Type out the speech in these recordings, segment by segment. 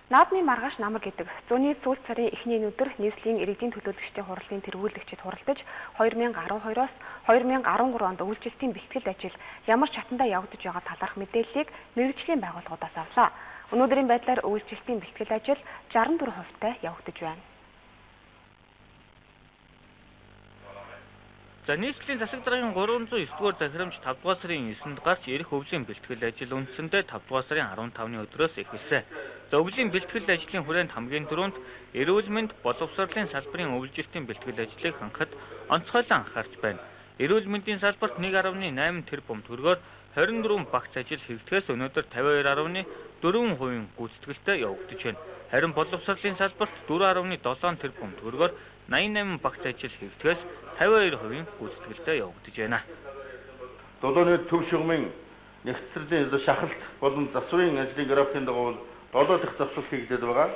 Наадмын маргааш намар гэдэг зуны сүүл сарын эхний өдөр нийслэлийн иргэдийн төлөөлөгчдийн хурлын тэргүүлэгчид хуралдаж 2012-оос 2013 онд үйлчлэлтийн бэлтгэл ажил ямар чатандаа явагдаж байгаа талаарх мэдээллийг мэргэжлийн байгууллагуудаас авлаа. Өнөөдрийн байдлаар үйлчлэлтийн бэлтгэл ажил 64%-тай явагдаж байна. За нийслэлийн засаг даргын 309 дугаар захирамж 5 дугаар сарын 9-нд гарч ирэх өвлийн бэлтгэл ажил үндсэндээ 5 дугаар сарын 15-ны өдрөөс эхэлсэн. За өвлийн бэлтгэл ажлын хүрээнд хамгийн түрүүнд эрүүл мэнд боловсролын салбарын өвлжилтийн бэлтгэл ажлыг хангахад онцгойлон анхаарч байна. Эрүүл мэндийн салбарт 1.8 тэрбум төгрөгөөр 24 багц ажил хийгдэхээс өнөөдөр 52.4% гүйцэтгэлтэй явагдаж байна. Харин боловсролын салбарт 4.7 тэрбум төгрөгөөр 88 багц ажил хийгдэхээс 52% гүйцэтгэлтэй явагдаж байна. Долооны төв шугамын нэгтсэрлийн шахалт болон засварын ажлын графикийн дагуу 7 дахь засвар хийгдээд байгаа.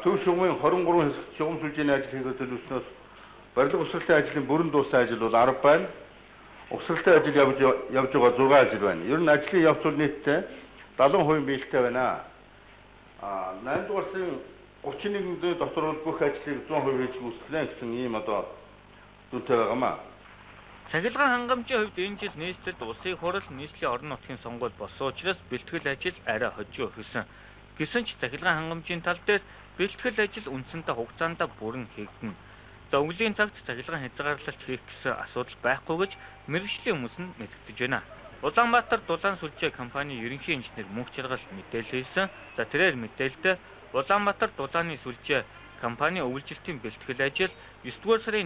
Төв шугамын 23 хэсэгт шугам сүлжээний ажил хийхэд төлөвлөснөөс барилга усралтын ажлын бүрэн дууссан ажил бол 10 байна. Усралтын ажил явж байгаа 6 ажил байна. Ер нь ажлын явц бол нийтдээ 70% биелэлтэй байна. 8 дугаар сарын 31-нд дотор бол бүх ажлыг 100% хийж гүйцэтгэнэ гэсэн ийм одоо дүнтэй байгаамаа. Цахилгаан хангамжийн хувьд энэ жил нийслэлд улсын хурал нийслэлийн орон нутгийн сонгуул болсон учраас бэлтгэл ажил арай хожуу эхэлсэн. Гэсэн ч цахилгаан хангамжийн тал дээр бэлтгэл ажил үндсэндээ хугацаанд бүрэн хийгдэнэ. За өвлийн цагт цахилгаан хязгаарлалт хийх гэсэн асуудал байхгүй гэж мэргэжлийн хүмүүс нь мэдэгдэж байна. Улаанбаатар дулаан сүлжээ компани ерөнхий инженер Мөнх Жаргал мэдээлэл хийсэн. За тэрээр мэдээлэлдээ Улаанбаатар дулааны сүлжээ компани өвлжилтийн бэлтгэл ажил 9 дугаар сарын